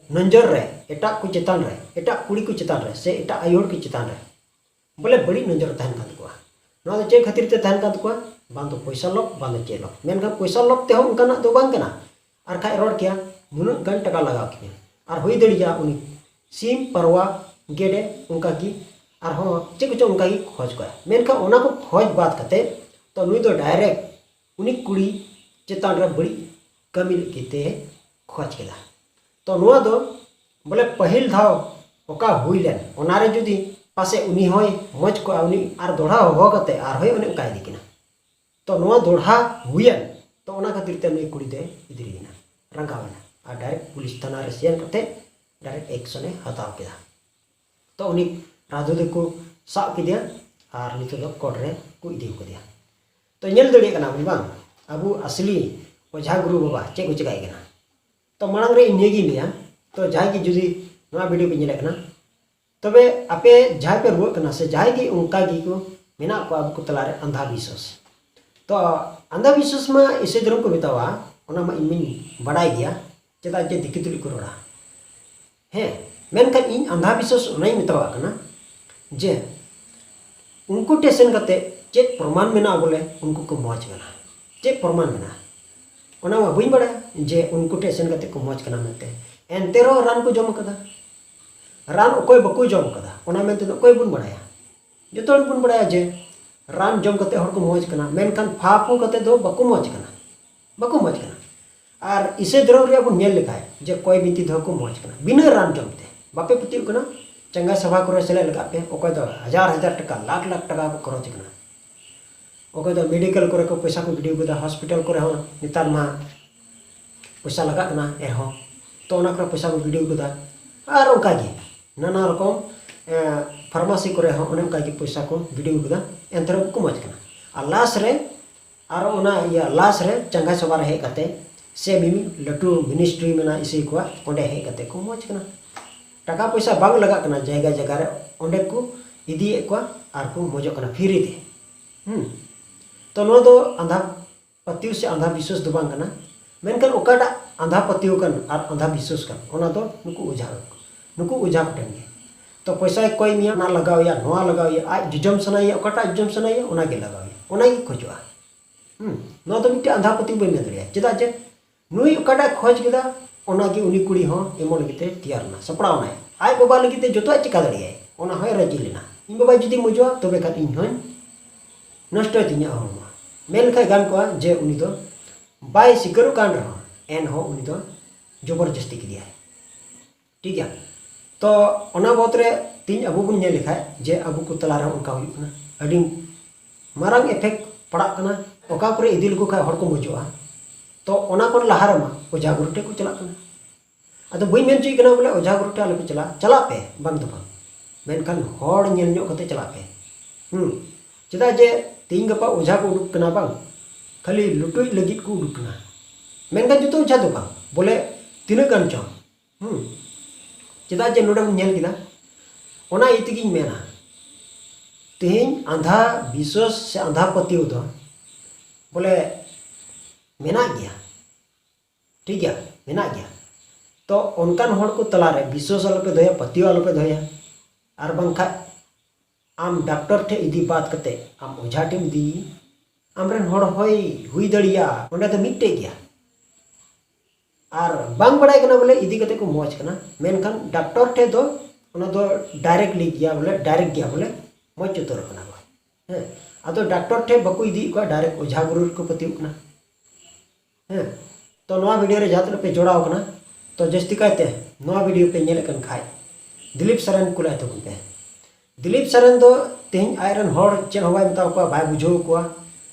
ᱱᱚᱡᱚᱨ ᱨᱮ ᱮᱴᱟᱜ ᱠᱚ ᱪᱮᱛᱟᱱ ᱨᱮ, ᱮᱴᱟᱜ ᱠᱩᱲᱤ ᱠᱚ ᱪᱮᱛᱟᱱ ᱨᱮ ᱥᱮ ᱮᱴᱟᱜ ᱟᱭᱳ ᱦᱚᱲ ᱠᱚ ᱪᱮᱛᱟᱱ ᱨᱮ ᱵᱚᱞᱮ ᱵᱟᱹᱲᱤᱡ ᱱᱚᱡᱚᱨ ᱛᱟᱦᱮᱱ ᱠᱟᱱ ᱛᱟᱠᱚᱣᱟ᱾ ᱱᱚᱣᱟ ᱫᱚ ᱪᱮᱫ ᱠᱷᱟᱹᱛᱤᱨ ᱛᱮ ᱛᱟᱦᱮᱱ ᱠᱟᱱ ᱛᱟᱠᱚᱣᱟ? ᱵᱟᱝ ᱫᱚ ᱯᱚᱭᱥᱟ ᱞᱚᱵᱷ, ᱵᱟᱝ ᱫᱚ ᱪᱮᱫ ᱞᱚᱵᱷ᱾ ᱢᱮᱱᱠᱷᱟᱱ ᱯᱚᱭᱥᱟ ᱞᱚᱵᱷ ᱛᱮᱦᱚᱸ ᱚᱱᱠᱟᱱᱟᱜ ᱫᱚ ᱵᱟᱝ ᱠᱟᱱᱟ᱾ ᱟᱨ ᱠᱷᱟᱡ ᱨᱚᱲ ᱠᱮᱭᱟ, ᱱᱩᱱᱟᱹᱜ ᱜᱟᱱ ᱴᱟᱠᱟ ᱞᱟᱜᱟᱣ ᱠᱤᱧᱟ, ᱟᱨ ᱦᱩᱭ ᱫᱟᱲᱮᱭᱟᱜᱼᱟ ᱩᱱᱤ ᱥᱤᱢ, ᱯᱟᱨᱣᱟ, ᱜᱮᱰᱮ, ᱚᱱᱠᱟ ᱜᱮ ᱟᱨᱦᱚᱸ ᱪᱮᱫ ᱠᱚᱪᱚᱝ ᱚᱱᱠᱟ ᱜᱮ ᱠᱷᱚᱡᱽ ᱠᱚᱣᱟ᱾ ᱢᱮᱱᱠᱷᱟᱱ ᱚᱱᱟ ᱠᱚ ᱠᱷᱚᱡᱽ ᱵᱟᱫ ᱠᱟᱛᱮ ᱛᱚ ᱱᱩᱭ ᱫᱚ ᱰᱟᱭᱨᱮᱠᱴ ᱩᱱᱤ ᱠᱩᱲᱤ ᱪᱮᱛᱟᱱ ᱨᱮ ᱵᱟᱹᱲᱤᱡ ᱠᱟᱹᱢᱤ ᱞᱟᱹᱜᱤᱫ ᱛᱮ ᱠᱷᱚᱡᱽ ᱠᱮᱫᱟ᱾ ᱛᱚ ᱱᱚᱣᱟ ᱫᱚ ᱵᱚᱞᱮ ᱯᱟᱹᱦᱤᱞ ᱫᱷᱟᱣ ᱚᱠᱟ ᱦᱩᱭ ᱞᱮᱱ, ᱚᱱᱟᱨᱮ ᱡᱩᱫᱤ ᱯᱟᱥᱮᱡ ᱩᱱᱤ ᱦᱚᱸᱭ ᱢᱚᱡᱽ ᱠᱚᱜᱼᱟ, ᱩᱱᱤ ᱟᱨ ᱫᱚᱲᱦᱟ ᱦᱚᱦᱚ ᱠᱟᱛᱮ ᱟᱨᱦᱚᱸᱭ ᱚᱱᱮ ᱚᱱᱠᱟ ᱤᱫᱤ ᱠᱤᱱᱟ᱾ ᱛᱚ ᱱᱚᱣᱟ ᱫᱚᱲᱦᱟ ᱦᱩᱭᱮᱱ, ᱛᱚ ᱚᱱᱟ ᱠᱷᱟᱹᱛᱤᱨ ᱛᱮ ᱱᱩᱭ ᱠᱩᱲᱤ ᱫᱚᱭ ᱤᱫᱤ ᱮᱱᱟ, ᱨᱟᱸᱜᱟᱣ ᱮᱱᱟ, ᱟᱨ ᱰᱟᱭᱨᱮᱠᱴ ᱯᱩᱞᱤᱥ ᱛᱷᱟᱱᱟ ᱨᱮ ᱥᱮᱱ ᱠᱟᱛᱮ ᱰᱟᱭᱨᱮᱠᱴ ᱮᱠᱥᱚᱱᱮ ᱦᱟᱛᱟᱣ ᱠᱮᱫᱟ᱾ ᱛᱚ ᱩᱱᱤ ᱨᱟᱫᱷᱩ ᱫᱚᱠᱚ ᱥᱟᱵ ᱠᱮᱫᱮᱭᱟ ᱟᱨ ᱱᱤᱛᱚᱜ ᱫᱚ ᱠᱳᱨᱴ ᱨᱮ ᱠᱚ ᱤᱫᱤ ᱠᱟᱫᱮᱭᱟ᱾ ᱛᱚ ᱧᱮᱞ ᱫᱟᱲᱮᱭᱟᱜ ᱠᱟᱱᱟ ᱵᱚᱱ ᱵᱟᱝ, ᱟᱵᱚ ᱟᱥᱞᱤ ᱚᱡᱷᱟ ᱜᱩᱨᱩ ᱵᱟᱵᱟ ᱪᱮᱫ ᱠᱚ ᱪᱮᱠᱟᱭᱮᱫ ᱠᱟᱱᱟ᱾ ᱛᱚ ᱢᱟᱲᱟᱝ ᱨᱮ ᱤᱧ ᱱᱤᱭᱟᱹ ᱜᱤᱧ ᱞᱟᱹᱭᱟ, ᱛᱚ ᱡᱟᱦᱟᱸᱭ ᱜᱮ ᱡᱩᱫᱤ ᱱᱚᱣᱟ ᱵᱷᱤᱰᱤᱭᱳ ᱯᱮ ᱧᱮᱞᱮᱫ ᱠᱟᱱᱟ, ᱛᱚᱵᱮ ᱟᱯᱮ ᱡᱟᱦᱟᱸᱭ ᱯᱮ ᱨᱩᱣᱟᱹᱜ ᱠᱟᱱᱟ ᱥᱮ ᱡᱟᱦᱟᱸᱭ ᱜᱮ ᱚᱱᱠᱟ ᱜᱮ ᱠᱚ ᱢᱮᱱᱟᱜ ᱠᱚᱣᱟ ᱟᱵᱚ ᱠᱚ ᱛᱟᱞᱟᱨᱮ ᱟᱱᱫᱷᱟ ᱵᱤᱥᱣᱟᱥ, ᱛᱚ ᱟᱱᱫᱷᱟ ᱵᱤᱥᱣᱟᱥ ᱢᱟ ᱤᱥᱟᱹᱭ ᱫᱷᱚᱨᱚᱢ ᱠᱚ ᱢᱮᱛᱟᱣᱟ, ᱚᱱᱟ ᱢᱟ ᱤᱧ ᱢᱟᱧ ᱵᱟᱰᱟᱭ ᱜᱮᱭᱟ, ᱪᱮᱫᱟᱜ ᱡᱮ ᱫᱤᱠᱩ ᱛᱩᱞᱩᱡ ᱠᱚ ᱨᱚᱲᱟ᱾ ᱦᱮᱸ, ᱢᱮᱱᱠᱷᱟᱱ ᱤᱧ ᱟᱱᱫᱷᱟ ᱵᱤᱥᱣᱟᱥ ᱚᱱᱟᱧ ᱢᱮᱛᱟᱣᱟᱜ ᱠᱟᱱᱟ ᱡᱮ ᱩᱱᱠᱩ ᱴᱷᱮᱱ ᱥᱮᱱ ᱠᱟᱛᱮ ᱪᱮᱫ ᱯᱨᱚᱢᱟᱱ ᱢᱮᱱᱟᱜᱼᱟ ᱵᱚᱞᱮ ᱩᱱᱠᱩ ᱠᱚ ᱢᱚᱡᱽ ᱠᱟᱱᱟ, ᱪᱮᱫ ᱯᱨᱚᱢᱟᱱ ᱢᱮᱱᱟᱜᱼᱟ? ᱚᱱᱟ ᱢᱟ ᱵᱟᱹᱧ ᱵᱟᱲᱟᱭᱟ ᱡᱮ ᱩᱱᱠᱩ ᱴᱷᱮᱱ ᱥᱮᱱ ᱠᱟᱛᱮ ᱠᱚ ᱢᱚᱡᱽ ᱠᱟᱱᱟ ᱢᱮᱱᱛᱮ᱾ ᱮᱱᱛᱮ ᱨᱮᱦᱚᱸ ᱨᱟᱱ ᱠᱚ ᱡᱚᱢ ᱠᱟᱫᱟ᱾ ᱨᱟᱱ ᱚᱠᱚᱭ ᱵᱟᱠᱚ ᱡᱚᱢ ᱠᱟᱫᱟ, ᱚᱱᱟ ᱢᱮᱱᱛᱮ ᱫᱚ ᱚᱠᱚᱭ ᱵᱚᱱ ᱵᱟᱲᱟᱭᱟ? ᱡᱚᱛᱚ ᱦᱚᱲ ᱵᱚᱱ ᱵᱟᱲᱟᱭᱟ ᱡᱮ ᱨᱟᱱ ᱡᱚᱢ ᱠᱟᱛᱮ ᱦᱚᱲ ᱠᱚ ᱢᱚᱡᱽ ᱠᱟᱱᱟ, ᱢᱮᱱᱠᱷᱟᱱ ᱯᱷᱟᱯᱩ ᱠᱟᱛᱮ ᱫᱚ ᱵᱟᱠᱚ ᱢᱚᱡᱽ ᱠᱟᱱᱟ, ᱵᱟᱠᱚ ᱢᱚᱡᱽ ᱠᱟᱱᱟ᱾ ᱟᱨ ᱤᱥᱟᱹᱭ ᱫᱷᱚᱨᱚᱢ ᱨᱮᱭᱟᱜ ᱵᱚᱱ ᱧᱮᱞ ᱞᱮᱠᱷᱟᱡ ᱡᱮ ᱠᱚᱭ ᱵᱤᱱᱛᱤ ᱛᱮᱦᱚᱸ ᱠᱚ ᱢᱚᱡᱽ ᱠᱟᱱᱟ ᱵᱤᱱᱟᱹ ᱨᱟᱱ ᱡᱚᱢ ᱛᱮ᱾ ᱵᱟᱯᱮ ᱯᱟᱹᱛᱭᱟᱹᱜ ᱠᱟᱱᱟ? ᱪᱟᱸᱜᱟ ᱥᱚᱵᱷᱟ ᱠᱚᱨᱮ ᱥᱮᱞᱮᱫ ᱞᱟᱜᱟᱜ ᱯᱮ᱾ ᱚᱠᱚᱭ ᱫᱚ ᱦᱟᱡᱟᱨ ᱦᱟᱡᱟᱨ ᱴᱟᱠᱟ, ᱞᱟᱠᱷ ᱞᱟᱠᱷ ᱴᱟᱠᱟ ᱠᱚ ᱠᱷᱚᱨᱚᱪ ᱠᱟᱱᱟ, ᱚᱠᱚᱭ ᱫᱚ ᱢᱮᱰᱤᱠᱮᱞ ᱠᱚᱨᱮ ᱠᱚ ᱯᱚᱭᱥᱟ ᱠᱚ ᱜᱤᱰᱤ ᱠᱟᱫᱟ, ᱦᱚᱥᱯᱤᱴᱟᱞ ᱠᱚᱨᱮ ᱦᱚᱸ ᱱᱮᱛᱟᱨ ᱢᱟ ᱯᱚᱭᱥᱟ ᱞᱟᱜᱟᱜ ᱠᱟᱱᱟ ᱮᱱᱦᱚᱸ, ᱛᱚ ᱚᱱᱟ ᱠᱚᱨᱮ ᱯᱚᱭᱥᱟ ᱠᱚ ᱜᱤᱰᱤ ᱠᱟᱫᱟ᱾ ᱟᱨ ᱚᱱᱠᱟ ᱜᱮ ᱱᱟᱱᱟ ᱨᱚᱠᱚᱢ ᱯᱷᱟᱨᱢᱟᱥᱤ ᱠᱚᱨᱮ ᱦᱚᱸ ᱚᱱᱮ ᱚᱱᱠᱟ ᱜᱮ ᱯᱚᱭᱥᱟ ᱠᱚ ᱜᱤᱰᱤ ᱠᱟᱫᱟ, ᱮᱱᱛᱮ ᱨᱮᱦᱚᱸ ᱠᱚ ᱢᱚᱡᱽ ᱠᱟᱱᱟ᱾ ᱟᱨ ᱞᱟᱥ ᱨᱮ ᱟᱨ ᱚᱱᱟ ᱤᱭᱟᱹ ᱞᱟᱥ ᱨᱮ ᱪᱟᱸᱜᱟ ᱥᱚᱵᱷᱟ ᱨᱮ ᱦᱮᱡ ᱠᱟᱛᱮ ᱥᱮ ᱢᱤᱢᱤᱫ ᱞᱟᱹᱴᱩ ᱢᱤᱱᱤᱥᱴᱨᱤ ᱢᱮᱱᱟᱜᱼᱟ ᱤᱥᱟᱹᱭ ᱠᱚᱣᱟᱜ, ᱚᱸᱰᱮ ᱦᱮᱡ ᱠᱟᱛᱮ ᱠᱚ ᱢᱚᱡᱽ ᱠᱟᱱᱟ᱾ ᱴᱟᱠᱟ ᱯᱚᱭᱥᱟ ᱵᱟᱝ ᱞᱟᱜᱟᱜ ᱠᱟᱱᱟ, ᱡᱟᱭᱜᱟ ᱡᱟᱭᱜᱟ ᱨᱮ ᱚᱸᱰᱮ ᱠᱚ ᱤᱫᱤᱭᱮᱫ ᱠᱚᱣᱟ ᱟᱨ ᱠᱚ ᱢᱚᱡᱚᱜ ᱠᱟᱱᱟ ᱯᱷᱨᱤ ᱛᱮ᱾ ᱦᱩᱸ᱾ ᱛᱚ ᱱᱚᱣᱟ ᱫᱚ ᱟᱸᱫᱷᱟ ᱯᱟᱹᱛᱭᱟᱹᱣ ᱥᱮ ᱟᱸᱫᱷᱟ ᱵᱤᱥᱣᱟᱥ ᱫᱚ ᱵᱟᱝ ᱠᱟᱱᱟ, ᱢᱮᱱᱠᱷᱟᱱ ᱚᱠᱟᱴᱟᱜ ᱟᱸᱫᱷᱟ ᱯᱟᱹᱛᱭᱟᱹᱣ ᱠᱟᱱ ᱟᱨ ᱟᱸᱫᱷᱟ ᱵᱤᱥᱣᱟᱥ ᱠᱟᱱ, ᱚᱱᱟ ᱫᱚ ᱱᱩᱠᱩ ᱚᱡᱷᱟ, ᱱᱩᱠᱩ ᱚᱡᱷᱟ ᱠᱚᱴᱷᱮᱱ ᱜᱮ᱾ ᱛᱚ ᱯᱚᱭᱥᱟᱭ ᱠᱚᱭ ᱢᱮᱭᱟ, ᱚᱱᱟ ᱞᱟᱜᱟᱣ ᱮᱭᱟ, ᱱᱚᱣᱟ ᱞᱟᱜᱟᱣ ᱮᱭᱟ, ᱟᱡ ᱡᱚᱡᱚᱢ ᱥᱟᱱᱟᱭᱮᱭᱟ, ᱚᱠᱟᱴᱟᱜ ᱡᱚᱡᱚᱢ ᱥᱟᱱᱟᱭᱮᱭᱟ ᱚᱱᱟ ᱜᱮ ᱞᱟᱜᱟᱣ ᱮᱭᱟ, ᱚᱱᱟ ᱜᱮ ᱠᱷᱚᱡᱚᱜᱼᱟ᱾ ᱦᱩᱸ, ᱱᱚᱣᱟ ᱫᱚ ᱢᱤᱫᱴᱮᱱ ᱟᱸᱫᱷᱟ ᱯᱟᱹᱛᱭᱟᱹᱣ ᱵᱟᱹᱧ ᱢᱮᱱ ᱫᱟᱲᱮᱭᱟᱜᱼᱟ᱾ ᱪᱮᱫᱟᱜ ᱡᱮ ᱱᱩᱭ ᱚᱠᱟᱴᱟᱜ ᱠᱷᱚᱡᱽ ᱠᱮᱫᱟ, ᱚᱱᱟᱜᱮ ᱩᱱᱤ ᱠᱩᱲᱤ ᱦᱚᱸ ᱮᱢᱚᱜ ᱞᱟᱹᱜᱤᱫ ᱛᱮ ᱛᱮᱭᱟᱨ ᱮᱱᱟ, ᱥᱟᱯᱲᱟᱣ ᱮᱱᱟᱭ᱾ ᱟᱡ ᱵᱟᱵᱟ ᱞᱟᱹᱜᱤᱫ ᱛᱮ ᱡᱚᱛᱚᱣᱟᱜ ᱪᱮᱠᱟ ᱫᱟᱲᱮᱭᱟᱜᱼᱟᱭ, ᱚᱱᱟ ᱦᱚᱸᱭ ᱨᱟᱹᱡᱤ ᱞᱮᱱᱟ᱾ ᱤᱧ ᱵᱟᱵᱟ ᱡᱩᱫᱤ ᱢᱚᱡᱚᱜᱼᱟ, ᱛᱚᱵᱮ ᱠᱷᱟᱱ ᱤᱧ ᱦᱚᱸᱧ ᱱᱚᱥᱴᱚᱭ ᱛᱤᱧᱟ ᱦᱚᱲᱢᱚ᱾ ᱢᱮᱱ ᱞᱮᱠᱷᱟᱡ ᱜᱟᱱ ᱠᱚᱜᱼᱟ ᱡᱮ ᱩᱱᱤ ᱫᱚ ᱵᱟᱭ ᱥᱤᱠᱟᱹᱨᱚᱜ ᱠᱟᱱ ᱨᱮᱦᱚᱸ, ᱮᱱᱦᱚᱸ ᱩᱱᱤ ᱫᱚ ᱡᱚᱵᱚᱨ ᱡᱟᱹᱥᱛᱤ ᱠᱮᱫᱮᱭᱟᱭ᱾ ᱴᱷᱤᱠ ᱜᱮᱭᱟ᱾ ᱛᱚ ᱚᱱᱟ ᱵᱟᱵᱚᱫ ᱨᱮ ᱛᱤᱦᱤᱧ ᱟᱵᱚ ᱵᱚᱱ ᱧᱮᱞ ᱞᱮᱠᱷᱟᱡ ᱡᱮ ᱟᱵᱚ ᱠᱚ ᱛᱟᱞᱟ ᱨᱮᱦᱚᱸ ᱚᱱᱠᱟ ᱦᱩᱭᱩᱜ ᱠᱟᱱᱟ, ᱟᱹᱰᱤ ᱢᱟᱨᱟᱝ effect ᱯᱟᱲᱟᱜ ᱠᱟᱱᱟ᱾ ᱚᱠᱟ ᱠᱚᱨᱮ ᱤᱫᱤ ᱞᱮᱠᱚ ᱠᱷᱟᱡ ᱦᱚᱲ ᱠᱚ ᱢᱚᱡᱚᱜᱼᱟ, ᱛᱚ ᱚᱱᱟ ᱠᱷᱚᱱ ᱞᱟᱦᱟ ᱨᱮᱢᱟ ᱚᱡᱷᱟ ᱜᱩᱨᱩ ᱴᱷᱮᱡ ᱠᱚ ᱪᱟᱞᱟᱜ ᱠᱟᱱᱟ᱾ ᱟᱫᱚ ᱵᱟᱹᱧ ᱢᱮᱱ ᱦᱚᱪᱚᱭᱮᱫ ᱠᱟᱱᱟ ᱵᱚᱞᱮ ᱚᱡᱷᱟ ᱜᱩᱨᱩ ᱴᱷᱮᱡ ᱟᱞᱚᱯᱮ ᱪᱟᱞᱟᱜᱼᱟ, ᱪᱟᱞᱟᱜ ᱯᱮ, ᱵᱟᱝ ᱫᱚ ᱵᱟᱝ, ᱢᱮᱱᱠᱷᱟᱱ ᱦᱚᱲ ᱧᱮᱞ ᱧᱚᱜ ᱠᱟᱛᱮ ᱪᱟᱞᱟᱜ ᱯᱮ᱾ ᱦᱩᱸ, ᱪᱮᱫᱟᱜ ᱡᱮ ᱛᱤᱦᱤᱧ ᱜᱟᱯᱟ ᱚᱡᱷᱟ ᱠᱚ ᱩᱰᱩᱠ ᱠᱟᱱᱟ ᱵᱟᱝ, ᱠᱷᱟᱹᱞᱤ ᱞᱩᱴᱩᱡ ᱞᱟᱹᱜᱤᱫ ᱠᱚ ᱩᱰᱩᱠ ᱠᱟᱱᱟ, ᱢᱮᱱᱠᱷᱟᱱ ᱡᱚᱛᱚ ᱚᱡᱷᱟ ᱫᱚ ᱵᱟᱝ, ᱵᱚᱞᱮ ᱛᱤᱱᱟᱹᱜ ᱜᱟᱱ ᱪᱚᱝ᱾ ᱦᱩᱸ, ᱪᱮᱫᱟᱜ ᱡᱮ ᱱᱚᱰᱮ ᱵᱚᱱ ᱧᱮᱞ ᱠᱮᱫᱟ, ᱚᱱᱟ ᱤᱭᱟᱹ ᱛᱮᱜᱤᱧ ᱢᱮᱱᱟ, ᱛᱮᱦᱮᱧ ᱟᱸᱫᱷᱟ ᱵᱤᱥᱣᱟᱥ ᱥᱮ ᱟᱸᱫᱷᱟ ᱯᱟᱹᱛᱭᱟᱹᱣ ᱫᱚ ᱵᱚᱞᱮ ᱢᱮᱱᱟᱜ ᱜᱮᱭᱟ, ᱴᱷᱤᱠ ᱜᱮᱭᱟ, ᱢᱮᱱᱟᱜ ᱜᱮᱭᱟ᱾ ᱛᱚ ᱚᱱᱠᱟᱱ ᱦᱚᱲ ᱠᱚ ᱛᱟᱞᱟᱨᱮ ᱵᱤᱥᱣᱟᱥ ᱟᱞᱚᱯᱮ ᱫᱚᱦᱚᱭᱟ, ᱯᱟᱹᱛᱭᱟᱹᱣ ᱟᱞᱚᱯᱮ ᱫᱚᱦᱚᱭᱟ᱾ ᱟᱨ ᱵᱟᱝᱠᱷᱟᱡ ᱟᱢ ᱰᱟᱠᱛᱚᱨ ᱴᱷᱮᱡ ᱤᱫᱤ ᱵᱟᱫ ᱠᱟᱛᱮ ᱟᱢ ᱚᱡᱷᱟ ᱴᱷᱮᱡ ᱮᱢ ᱤᱫᱤᱭᱮ, ᱟᱢᱨᱮᱱ ᱦᱚᱲ ᱦᱚᱭ ᱦᱩᱭ ᱫᱟᱲᱮᱭᱟᱜᱼᱟ, ᱚᱸᱰᱮ ᱫᱚ ᱢᱤᱫᱴᱮᱡ ᱜᱮᱭᱟ᱾ ᱟᱨ ᱵᱟᱝ ᱵᱟᱲᱟᱭ ᱠᱟᱱᱟ ᱵᱚᱞᱮ ᱤᱫᱤ ᱠᱟᱛᱮ ᱠᱚ ᱢᱚᱡᱽ ᱠᱟᱱᱟ, ᱢᱮᱱᱠᱷᱟᱱ ᱰᱟᱠᱛᱚᱨ ᱴᱷᱮᱡ ᱫᱚ ᱚᱱᱟ ᱫᱚ ᱰᱟᱭᱨᱮᱠᱴᱞᱤ ᱜᱮᱭᱟ ᱵᱚᱞᱮ, ᱰᱟᱭᱨᱮᱠᱴ ᱜᱮᱭᱟ ᱵᱚᱞᱮ, ᱢᱚᱡᱽ ᱩᱛᱟᱹᱨᱚᱜ ᱠᱟᱱᱟ ᱠᱚ᱾ ᱦᱮᱸ, ᱟᱫᱚ ᱰᱟᱠᱛᱚᱨ ᱴᱷᱮᱡ ᱵᱟᱠᱚ ᱤᱫᱤᱭᱮᱫ ᱠᱚᱣᱟ, ᱰᱟᱭᱨᱮᱠᱴ ᱚᱡᱷᱟ ᱜᱩᱨᱩ ᱨᱮᱠᱚ ᱯᱟᱹᱛᱭᱟᱹᱣ ᱠᱟᱱᱟ᱾ ᱦᱮᱸ, ᱛᱚ ᱱᱚᱣᱟ ᱵᱷᱤᱰᱤᱭᱳ ᱨᱮ ᱡᱟᱦᱟᱸ ᱛᱤᱱᱟᱹᱜ ᱯᱮ ᱡᱚᱲᱟᱣ ᱠᱟᱱᱟ, ᱛᱚ ᱡᱟᱹᱥᱛᱤ ᱠᱟᱭᱛᱮ ᱱᱚᱣᱟ ᱵᱷᱤᱰᱤᱭᱳ ᱯᱮ ᱧᱮᱞᱮᱫ ᱠᱟᱱ ᱠᱷᱟᱡ, ᱫᱤᱞᱤᱯ ᱥᱚᱨᱮᱱ ᱠᱩᱞᱟᱭ ᱛᱟᱵᱚᱱ ᱯᱮ᱾ ᱫᱤᱞᱤᱯ ᱥᱚᱨᱮᱱ ᱫᱚ ᱛᱮᱦᱮᱧ ᱟᱡᱨᱮᱱ ᱦᱚᱲ ᱪᱮᱫ ᱦᱚᱸ ᱵᱟᱭ ᱢᱮᱛᱟ ᱠᱚᱣᱟ, ᱵᱟᱭ ᱵᱩᱡᱷᱟᱹᱣ ᱠᱚᱣᱟ,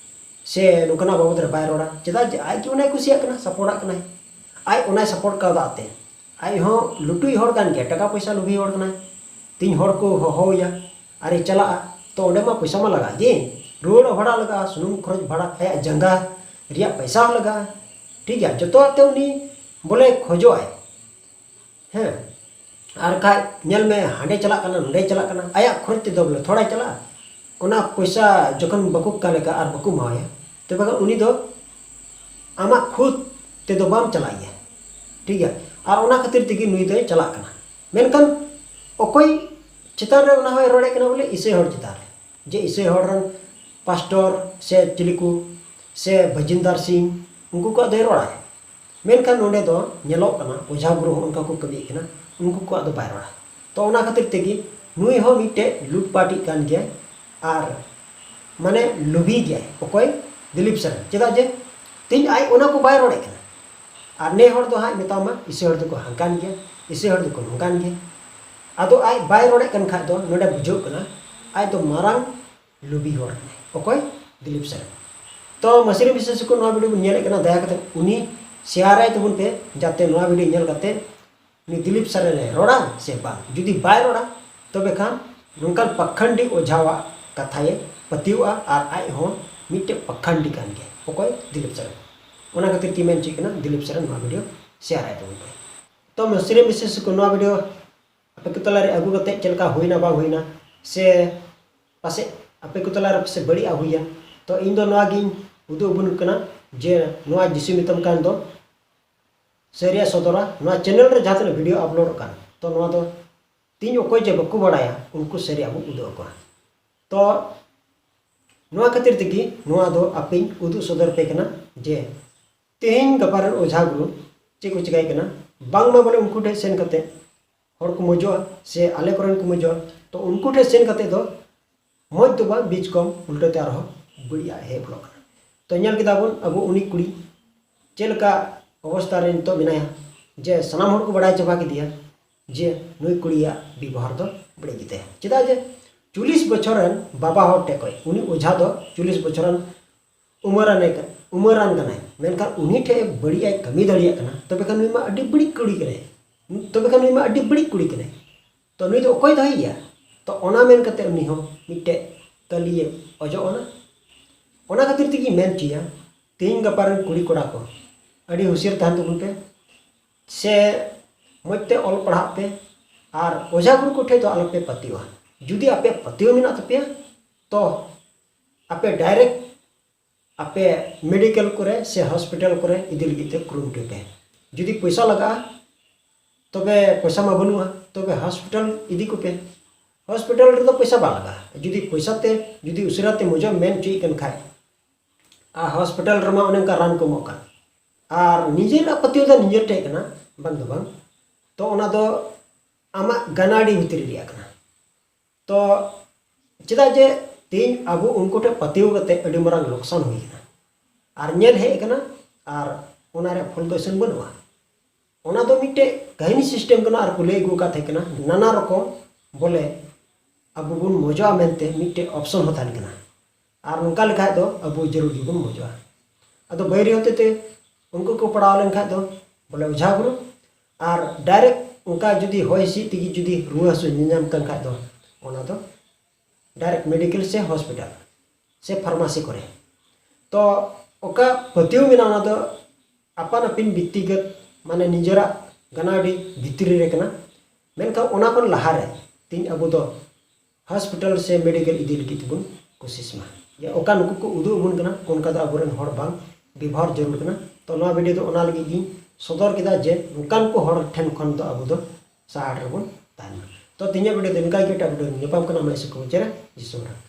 ᱥᱮ ᱱᱚᱝᱠᱟᱱᱟᱜ ᱵᱟᱵᱚᱫ ᱨᱮ ᱵᱟᱭ ᱨᱚᱲᱟ᱾ ᱪᱮᱫᱟᱜ ᱡᱮ ᱟᱡ ᱜᱮ ᱚᱱᱟᱭ ᱠᱩᱥᱤᱭᱟᱜ ᱠᱟᱱᱟ, ᱥᱟᱯᱚᱨᱴᱟᱜ ᱠᱟᱱᱟᱭ, ᱟᱡ ᱚᱱᱟᱭ ᱥᱟᱯᱚᱨᱴ ᱠᱟᱣᱫᱟ ᱛᱮ᱾ ᱟᱡ ᱦᱚᱸ ᱞᱩᱴᱩᱭ ᱦᱚᱲ ᱠᱟᱱ ᱜᱮᱭᱟ, ᱴᱟᱠᱟ ᱯᱚᱭᱥᱟ ᱞᱩᱵᱷᱤ ᱦᱚᱲ ᱠᱟᱱᱟᱭ᱾ ᱛᱤᱧ ᱦᱚᱲ ᱠᱚ ᱦᱚᱦᱚᱣᱟᱭᱟ ᱟᱨᱮ ᱪᱟᱞᱟᱜᱼᱟ, ᱛᱚ ᱚᱸᱰᱮ ᱢᱟ ᱯᱚᱭᱥᱟ ᱢᱟ ᱞᱟᱜᱟᱜ ᱜᱮ, ᱨᱩᱣᱟᱹᱲ ᱵᱷᱟᱲᱟ ᱞᱟᱜᱟᱜᱼᱟ, ᱥᱩᱱᱩᱢ ᱠᱷᱚᱨᱚᱪ ᱵᱷᱟᱲᱟ, ᱟᱭᱟᱜ ᱡᱟᱸᱜᱟ ᱨᱮᱭᱟᱜ ᱯᱚᱭᱥᱟ ᱦᱚᱸ ᱞᱟᱜᱟᱜᱼᱟ᱾ ᱴᱷᱤᱠ ᱜᱮᱭᱟ, ᱡᱚᱛᱚᱣᱟᱜ ᱛᱮ ᱩᱱᱤ ᱵᱚᱞᱮ ᱠᱷᱚᱡᱚᱜ ᱟᱭ᱾ ᱦᱮᱸ, ᱟᱨ ᱠᱷᱟᱡ ᱧᱮᱞ ᱢᱮ, ᱦᱟᱸᱰᱮ ᱪᱟᱞᱟᱜ ᱠᱟᱱᱟ, ᱱᱚᱸᱰᱮ ᱪᱟᱞᱟᱜ ᱠᱟᱱᱟ, ᱟᱭᱟᱜ ᱠᱷᱚᱨᱚᱪ ᱛᱮᱫᱚ ᱵᱚᱞᱮ ᱛᱷᱚᱲᱟᱭ ᱪᱟᱞᱟᱜᱼᱟ᱾ ᱚᱱᱟ ᱯᱚᱭᱥᱟ ᱡᱚᱠᱷᱚᱱ ᱵᱟᱠᱚ ᱠᱟᱞᱮᱠᱟ ᱟᱨ ᱵᱟᱠᱚ ᱮᱢᱟᱣᱟᱭᱟ, ᱛᱚᱵᱮ ᱠᱷᱟᱱ ᱩᱱᱤ ᱫᱚ ᱟᱢᱟᱜ ᱠᱷᱩᱫ ᱛᱮᱫᱚ ᱵᱟᱢ ᱪᱟᱞᱟᱜ ᱜᱮᱭᱟ᱾ ᱴᱷᱤᱠ ᱜᱮᱭᱟ, ᱟᱨ ᱚᱱᱟ ᱠᱷᱟᱹᱛᱤᱨ ᱛᱮᱜᱮ ᱱᱩᱭ ᱫᱚᱭ ᱪᱟᱞᱟᱜ ᱠᱟᱱᱟ᱾ ᱢᱮᱱᱠᱷᱟᱱ ᱚᱠᱚᱭ ᱪᱮᱛᱟᱱ ᱨᱮ ᱚᱱᱟ ᱦᱚᱸᱭ ᱨᱚᱲᱮᱫ ᱠᱟᱱᱟ? ᱵᱚᱞᱮ ᱤᱥᱟᱹᱭ ᱦᱚᱲ ᱪᱮᱛᱟᱱ ᱨᱮ, ᱡᱮ ᱤᱥᱟᱹᱭ ᱦᱚᱲ ᱨᱮᱱ ᱯᱟᱥᱴᱚᱨ ᱥᱮ ᱪᱤᱞᱤ ᱠᱚ ᱥᱮ ᱵᱷᱟᱹᱡᱤᱱᱫᱟᱨ ᱥᱤᱝ, ᱩᱱᱠᱩ ᱠᱚᱣᱟᱜ ᱫᱚᱭ ᱨᱚᱲᱟᱭ᱾ ᱢᱮᱱᱠᱷᱟᱱ ᱱᱚᱰᱮ ᱫᱚ ᱧᱮᱞᱚᱜ ᱠᱟᱱᱟ, ᱚᱡᱷᱟ ᱜᱩᱨᱩ ᱦᱚᱸ ᱚᱱᱠᱟ ᱠᱚ ᱠᱟᱹᱢᱤᱭᱮᱫ ᱠᱟᱱᱟ, ᱩᱱᱠᱩ ᱠᱚᱣᱟᱜ ᱫᱚ ᱵᱟᱭ ᱨᱚᱲᱟ᱾ ᱛᱚ ᱚᱱᱟ ᱠᱷᱟᱹᱛᱤᱨ ᱛᱮᱜᱮ ᱱᱩᱭ ᱦᱚᱸ ᱢᱤᱫᱴᱮᱡ ᱞᱩᱴᱯᱟᱴᱤᱡ ᱠᱟᱱ ᱜᱮᱭᱟᱭ, ᱟᱨ ᱢᱟᱱᱮ ᱞᱩᱵᱷᱤ ᱜᱮᱭᱟᱭ᱾ ᱚᱠᱚᱭ? ᱫᱤᱞᱤᱯ ᱥᱚᱨᱮᱱ᱾ ᱪᱮᱫᱟᱜ ᱡᱮ ᱛᱮᱦᱮᱧ ᱟᱡ ᱚᱱᱟ ᱠᱚ ᱵᱟᱭ ᱨᱚᱲᱮᱫ ᱠᱟᱱᱟ, ᱟᱨ ᱱᱮ ᱦᱚᱲ ᱫᱚ ᱦᱟᱸᱜ ᱢᱮᱛᱟᱢᱟ, ᱤᱥᱟᱹᱭ ᱦᱚᱲ ᱫᱚᱠᱚ ᱦᱟᱱᱠᱟᱱ ᱜᱮᱭᱟ, ᱤᱥᱟᱹᱭ ᱦᱚᱲ ᱫᱚᱠᱚ ᱱᱚᱝᱠᱟᱱ ᱜᱮᱭᱟ᱾ ᱟᱫᱚ ᱟᱡ ᱵᱟᱭ ᱨᱚᱲᱮᱫ ᱠᱟᱱ ᱠᱷᱟᱡ ᱫᱚ ᱱᱚᱰᱮ ᱵᱩᱡᱷᱟᱹᱜ ᱠᱟᱱᱟ ᱟᱡ ᱫᱚ ᱢᱟᱨᱟᱝ ᱞᱩᱵᱷᱤ ᱦᱚᱲ ᱠᱟᱱᱟᱭ᱾ ᱚᱠᱚᱭ? ᱫᱤᱞᱤᱯ ᱥᱚᱨᱮᱱ᱾ ᱛᱚ ᱢᱟᱹᱥᱤᱨᱤ ᱵᱤᱥᱮᱥ ᱠᱚ ᱱᱚᱣᱟ ᱵᱷᱤᱰᱤᱭᱳ ᱵᱚᱱ ᱧᱮᱞᱮᱫ ᱠᱟᱱᱟ, ᱫᱟᱭᱟ ᱠᱟᱛᱮ ᱩᱱᱤ ᱥᱮᱭᱟᱨᱟᱭ ᱛᱟᱵᱚᱱ ᱯᱮ, ᱡᱟᱛᱮ ᱱᱚᱣᱟ ᱵᱷᱤᱰᱤᱭᱳ ᱧᱮᱞ ᱠᱟᱛᱮ ᱩᱱᱤ ᱫᱤᱞᱤᱯ ᱥᱚᱨᱮᱱ ᱮ ᱨᱚᱲᱟ ᱥᱮ ᱵᱟᱝ᱾ ᱡᱩᱫᱤ ᱵᱟᱭ ᱨᱚᱲᱟ, ᱛᱚᱵᱮ ᱠᱷᱟᱱ ᱱᱚᱝᱠᱟᱱ ᱯᱟᱠᱷᱟᱱᱰᱤ ᱚᱡᱷᱟᱣᱟᱜ ᱠᱟᱛᱷᱟᱭ ᱯᱟᱹᱛᱭᱟᱹᱣᱟᱜᱼᱟ ᱟᱨ ᱟᱡ ᱦᱚᱸ ᱢᱤᱫᱴᱮᱡ ᱯᱟᱠᱷᱟᱱᱰᱤ ᱠᱟᱱ ᱜᱮᱭᱟᱭ᱾ ᱚᱠᱚᱭ? ᱫᱤᱞᱤᱯ ᱥᱚᱨᱮᱱ᱾ ᱚᱱᱟ ᱠᱷᱟᱹᱛᱤᱨ ᱛᱮ ᱢᱮᱱ ᱦᱚᱪᱚᱭᱮᱫ ᱠᱟᱱᱟ, ᱫᱤᱞᱤᱯ ᱥᱚᱨᱮᱱ ᱱᱚᱣᱟ ᱵᱷᱤᱰᱤᱭᱳ ᱥᱮᱭᱟᱨᱟᱭ ᱛᱟᱵᱚᱱ ᱯᱮ᱾ ᱛᱚ ᱢᱟᱹᱥᱤᱨᱤ ᱵᱤᱥᱮᱥ ᱠᱚ ᱱᱚᱣᱟ ᱵᱷᱤᱰᱤᱭᱳ ᱟᱯᱮ ᱠᱚ ᱛᱟᱞᱟᱨᱮ ᱟᱹᱜᱩ ᱠᱟᱛᱮ ᱪᱮᱫ ᱞᱮᱠᱟ ᱦᱩᱭᱱᱟ ᱵᱟᱝ ᱦᱩᱭᱱᱟ, ᱥᱮ ᱯᱟᱥᱮᱡ ᱟᱯᱮ ᱠᱚ ᱛᱟᱞᱟᱨᱮ ᱯᱟᱥᱮᱡ ᱵᱟᱹᱲᱤᱡ ᱟᱜ ᱦᱩᱭᱮᱱ, ᱛᱚ ᱤᱧ ᱫᱚ ᱱᱚᱣᱟ ᱜᱤᱧ ᱩᱫᱩᱜ ᱟᱵᱚᱱ ᱠᱟᱱᱟ ᱡᱮ ᱱᱚᱣᱟ ᱡᱤᱥᱩ ᱢᱮᱛᱟᱢ ᱠᱟᱱ ᱫᱚ ᱥᱟᱹᱨᱤᱭᱟᱜ ᱥᱚᱫᱚᱨᱟ᱾ ᱱᱚᱣᱟ ᱪᱮᱱᱮᱞ ᱨᱮ ᱡᱟᱦᱟᱸ ᱛᱤᱱᱟᱹᱜ ᱵᱷᱤᱰᱤᱭᱳ ᱟᱯᱞᱳᱰᱚᱜ ᱠᱟᱱ, ᱛᱚ ᱱᱚᱣᱟ ᱫᱚ ᱛᱤᱦᱤᱧ ᱚᱠᱚᱭ ᱡᱮ ᱵᱟᱠᱚ ᱵᱟᱲᱟᱭᱟ, ᱩᱱᱠᱩ ᱥᱟᱹᱨᱤᱭᱟᱜ ᱵᱚᱱ ᱩᱫᱩᱜ ᱟᱠᱚᱣᱟ᱾ ᱛᱚ ᱱᱚᱣᱟ ᱠᱷᱟᱹᱛᱤᱨ ᱛᱮᱜᱮ ᱱᱚᱣᱟ ᱫᱚ ᱟᱯᱮᱧ ᱩᱫᱩᱜ ᱥᱚᱫᱚᱨ ᱯᱮ ᱠᱟᱱᱟ ᱡᱮ ᱛᱮᱦᱮᱧ ᱜᱟᱯᱟ ᱨᱮᱱ ᱚᱡᱷᱟ ᱜᱩᱨᱩ ᱪᱮᱫ ᱠᱚ ᱪᱤᱠᱟᱹᱭ ᱠᱟᱱᱟ, ᱵᱟᱝᱢᱟ ᱵᱚᱞᱮ ᱩᱱᱠᱩ ᱴᱷᱮᱱ ᱥᱮᱱ ᱠᱟᱛᱮ ᱦᱚᱲ ᱠᱚ ᱢᱚᱡᱚᱜᱼᱟ ᱥᱮ ᱟᱞᱮ ᱠᱚᱨᱮᱱ ᱠᱚ ᱢᱚᱡᱚᱜᱼᱟ, ᱛᱚ ᱩᱱᱠᱩ ᱴᱷᱮᱱ ᱥᱮᱱ ᱠᱟᱛᱮ ᱫᱚ ᱢᱚᱡᱽ ᱫᱚ ᱵᱟᱝ, ᱵᱤᱪ ᱠᱚᱢ ᱩᱞᱴᱟᱹ ᱛᱮ ᱟᱨᱦᱚᱸ ᱵᱟᱹᱲᱤᱡ ᱟᱜ ᱦᱮᱡ ᱵᱚᱞᱚᱜ ᱠᱟᱱᱟ᱾ ᱛᱚ ᱧᱮᱞ ᱠᱮᱫᱟ ᱵᱚᱱ ᱟᱵᱚ ᱩᱱᱤ ᱠᱩᱲᱤ ᱪᱮᱫ ᱞᱮᱠᱟ ᱚᱵᱚᱥᱛᱟ ᱨᱮ ᱱᱤᱛᱚᱜ ᱢᱮᱱᱟᱭᱟ, ᱡᱮ ᱥᱟᱱᱟᱢ ᱦᱚᱲ ᱠᱚ ᱵᱟᱲᱟᱭ ᱪᱟᱵᱟ ᱠᱮᱫᱮᱭᱟ ᱡᱮ ᱱᱩᱭ ᱠᱩᱲᱤᱭᱟᱜ ᱵᱮᱵᱚᱦᱟᱨ ᱫᱚ ᱵᱟᱹᱲᱤᱡ ᱜᱮᱛᱟᱭᱟ᱾ ᱪᱮᱫᱟᱜ ᱡᱮ ᱪᱚᱞᱞᱤᱥ ᱵᱚᱪᱷᱚᱨ ᱨᱮᱱ ᱵᱟᱵᱟ ᱦᱚᱲ ᱴᱷᱮᱱ ᱠᱷᱚᱱ, ᱩᱱᱤ ᱚᱡᱷᱟ ᱫᱚ ᱪᱚᱞᱞᱤᱥ ᱵᱚᱪᱷᱚᱨ ᱨᱮᱱ ᱩᱢᱮᱨᱟᱱ ᱮ-, ᱩᱢᱮᱨᱟᱱ ᱠᱟᱱᱟᱭ, ᱢᱮᱱᱠᱷᱟᱱ ᱩᱱᱤ ᱴᱷᱮᱱ ᱵᱟᱹᱲᱤᱡ ᱮ ᱠᱟᱹᱢᱤ ᱫᱟᱲᱮᱭᱟᱜ ᱠᱟᱱᱟ, ᱛᱚᱵᱮ ᱠᱷᱟᱱ ᱱᱩᱭ ᱢᱟ ᱟᱹᱰᱤ ᱵᱟᱹᱲᱤᱡ ᱠᱩᱲᱤ ᱠᱟᱱᱟᱭ, ᱛᱚᱵᱮ ᱠᱷᱟᱱ ᱱᱩᱭ ᱢᱟ ᱟᱹᱰᱤ ᱵᱟᱹᱲᱤᱡ ᱠᱩᱲᱤ ᱠᱟᱱᱟᱭ᱾ ᱛᱚ ᱱᱩᱭ ᱫᱚ ᱚᱠᱚᱭ ᱫᱚᱦᱚᱭᱮᱭᱟ? ᱛᱚ ᱚᱱᱟ ᱢᱮᱱ ᱠᱟᱛᱮ ᱩᱱᱤ ᱦᱚᱸ ᱢᱤᱫᱴᱮᱡ ᱠᱟᱹᱞᱤᱭᱮ ᱚᱡᱚᱜ ᱟᱱᱟ᱾ ᱚᱱᱟ ᱠᱷᱟᱹᱛᱤᱨ ᱛᱮᱜᱮᱧ ᱢᱮᱱ ᱦᱚᱪᱚᱭᱟ, ᱛᱮᱦᱮᱧ ᱜᱟᱯᱟ ᱨᱮᱱ ᱠᱩᱲᱤ ᱠᱚᱲᱟ ᱠᱚ ᱟᱹᱰᱤ ᱦᱩᱥᱤᱭᱟᱹᱨ ᱛᱟᱦᱮᱱ ᱛᱟᱵᱚᱱ ᱯᱮ, ᱥᱮ ᱢᱚᱡᱽ ᱛᱮ ᱚᱞ ᱯᱟᱲᱦᱟᱜ ᱯᱮ, ᱟᱨ ᱚᱡᱷᱟ ᱜᱩᱨᱩ ᱠᱚ ᱴᱷᱮᱡ ᱫᱚ ᱟᱞᱚᱯᱮ ᱯᱟᱹᱛᱭᱟᱹᱣᱟ᱾ ᱡᱩᱫᱤ ᱟᱯᱮᱭᱟᱜ ᱯᱟᱹᱛᱭᱟᱹᱣ ᱢᱮᱱᱟᱜ ᱛᱟᱯᱮᱭᱟ, ᱛᱚ ᱟᱯᱮ direct ᱟᱯᱮ medical ᱠᱚᱨᱮ ᱥᱮ hospital ᱠᱚᱨᱮ ᱤᱫᱤ ᱞᱟᱹᱜᱤᱫ ᱛᱮ ᱠᱩᱨᱩᱢᱩᱴᱩᱭ ᱯᱮ᱾ ᱡᱩᱫᱤ ᱯᱚᱭᱥᱟ ᱞᱟᱜᱟᱜᱼᱟ, ᱛᱚᱵᱮ ᱯᱚᱭᱥᱟ ᱢᱟ ᱵᱟᱹᱱᱩᱜᱼᱟ, ᱛᱚᱵᱮ hospital ᱤᱫᱤ ᱠᱚᱯᱮ᱾ Hospital ᱨᱮᱫᱚ ᱯᱚᱭᱥᱟ ᱵᱟᱝ ᱞᱟᱜᱟᱜᱼᱟ᱾ ᱡᱩᱫᱤ ᱯᱚᱭᱥᱟ ᱛᱮ, ᱡᱩᱫᱤ ᱩᱥᱟᱹᱨᱟ ᱛᱮ ᱢᱚᱡᱚᱜ ᱮᱢ ᱢᱮᱱ ᱦᱚᱪᱚᱭᱮᱫ ᱠᱟᱱ ᱠᱷᱟᱡ, ᱟᱨ hospital ᱨᱮᱢᱟ ᱚᱱᱮ ᱚᱱᱠᱟ ᱨᱟᱱ ᱠᱚ ᱮᱢᱚᱜ ᱠᱟᱱ, ᱟᱨ ᱱᱤᱡᱮᱨᱟᱜ ᱯᱟᱹᱛᱭᱟᱹᱣ ᱫᱚ ᱱᱤᱡᱮᱨ ᱴᱷᱮᱡ ᱠᱟᱱᱟ, ᱵᱟᱝ ᱫᱚ ᱵᱟᱝ᱾ ᱛᱚ ᱚᱱᱟ ᱫᱚ ᱟᱢᱟᱜ ᱜᱟᱱᱟᱰᱤ ᱵᱷᱤᱛᱨᱤ ᱨᱮᱭᱟᱜ ᱠᱟᱱᱟ᱾ ᱛᱚ ᱪᱮᱫᱟᱜ ᱡᱮ ᱛᱮᱦᱮᱧ ᱟᱵᱚ ᱩᱱᱠᱩ ᱴᱷᱮᱱ ᱯᱟᱹᱛᱭᱟᱹᱣ ᱠᱟᱛᱮ ᱟᱹᱰᱤ ᱢᱟᱨᱟᱝ ᱞᱚᱠᱥᱟᱱ ᱦᱩᱭ ᱠᱟᱱᱟ, ᱟᱨ ᱧᱮᱞ ᱦᱮᱡ ᱠᱟᱱᱟ, ᱟᱨ ᱚᱱᱟ ᱨᱮᱭᱟᱜ ᱯᱷᱚᱞ ᱫᱚ ᱤᱥᱤᱱ ᱵᱟᱹᱱᱩᱜᱼᱟ᱾ ᱚᱱᱟ ᱫᱚ ᱢᱤᱫᱴᱮᱡ ᱠᱟᱹᱦᱱᱤ system ᱠᱟᱱᱟ, ᱟᱨ ᱠᱚ ᱞᱟᱹᱭ ᱟᱹᱜᱩ ᱟᱠᱟᱫ ᱛᱟᱦᱮᱸ ᱠᱟᱱᱟ, ᱱᱟᱱᱟ ᱨᱚᱠᱚᱢ ᱵᱚᱞᱮ ᱟᱵᱚ ᱵᱚᱱ ᱢᱚᱡᱚᱜᱼᱟ ᱢᱮᱱᱛᱮ ᱢᱤᱫᱴᱮᱡ option ᱦᱚᱸ ᱛᱟᱦᱮᱱ ᱠᱟᱱᱟ, ᱟᱨ ᱱᱚᱝᱠᱟ ᱞᱮᱠᱷᱟᱡ ᱫᱚ ᱟᱵᱚ ᱡᱟᱹᱨᱩᱲ ᱜᱮᱵᱚᱱ ᱢᱚᱡᱚᱜᱼᱟ᱾ ᱟᱫᱚ ᱵᱟᱹᱭᱨᱤ ᱦᱚᱛᱮ ᱛᱮ ᱩᱱᱠᱩ ᱠᱚ ᱯᱟᱲᱟᱣ ᱞᱮᱱᱠᱷᱟᱡ ᱫᱚ ᱵᱚᱞᱮ ᱚᱡᱷᱟ ᱜᱩᱨᱩ, ᱟᱨ direct ᱚᱱᱠᱟ ᱡᱩᱫᱤ ᱦᱚᱭ ᱦᱤᱸᱥᱤᱫ ᱛᱮᱜᱮ ᱡᱩᱫᱤ ᱨᱩᱣᱟᱹ ᱦᱟᱹᱥᱩ ᱧᱟᱧᱟᱢ ᱠᱟᱱ ᱠᱷᱟᱡ ᱫᱚ ᱚᱱᱟ ᱫᱚ direct medical ᱥᱮ hospital ᱥᱮ pharmacy ᱠᱚᱨᱮ᱾ ᱛᱚ ᱚᱠᱟ ᱯᱟᱹᱛᱭᱟᱹᱣ ᱢᱮᱱᱟᱜᱼᱟ, ᱚᱱᱟ ᱫᱚ ᱟᱯᱟᱱ ᱟᱹᱯᱤᱱ ᱵᱮᱠᱛᱤᱜᱚᱛ, ᱢᱟᱱᱮ ᱱᱤᱡᱮᱨᱟᱜ ᱜᱟᱱᱟᱰᱤ ᱵᱷᱤᱛᱨᱤ ᱨᱮ ᱠᱟᱱᱟ᱾ ᱢᱮᱱᱠᱷᱟᱱ ᱚᱱᱟ ᱠᱷᱚᱱ ᱞᱟᱦᱟᱨᱮ ᱛᱤᱦᱤᱧ ᱟᱵᱚ ᱫᱚ hospital ᱥᱮ medical ᱤᱫᱤ ᱞᱟᱹᱜᱤᱫ ᱛᱮᱵᱚᱱ ᱠᱩᱥᱤᱥ ᱢᱟ᱾ ᱡᱮ ᱚᱠᱟ ᱱᱩᱠᱩ ᱠᱚ ᱩᱫᱩᱜ ᱟᱵᱚᱱ ᱠᱟᱱᱟ, ᱚᱱᱠᱟ ᱫᱚ ᱟᱵᱚᱨᱮᱱ ᱦᱚᱲ ᱵᱟᱝ ᱵᱮᱵᱚᱦᱟᱨ ᱡᱟᱹᱨᱩᱲ ᱠᱟᱱᱟ᱾ ᱛᱚ ᱱᱚᱣᱟ video ᱫᱚ ᱚᱱᱟ ᱞᱟᱹᱜᱤᱫ ᱜᱤᱧ ᱥᱚᱫᱚᱨ ᱠᱮᱫᱟ ᱡᱮ ᱱᱚᱝᱠᱟᱱ ᱠᱚ ᱦᱚᱲ ᱴᱷᱮᱱ ᱠᱷᱚᱱ ᱫᱚ ᱟᱵᱚ ᱫᱚ ᱥᱟᱦᱟ ᱨᱮᱵᱚᱱ ᱛᱟᱦᱮᱱ ᱢᱟ᱾ ᱛᱚ ᱛᱮᱦᱮᱧᱟᱜ video ᱫᱚ ᱱᱚᱝᱠᱟ ᱜᱮ, ᱮᱴᱟᱜ video ᱨᱮ ᱧᱟᱯᱟᱢ ᱠᱟᱱᱟ᱾ ᱢᱟ ᱤᱥᱩ ᱠᱚ ᱢᱩᱪᱟᱹᱫ ᱨᱮ ᱡᱤᱥᱩ ᱢᱟᱨᱟᱝ᱾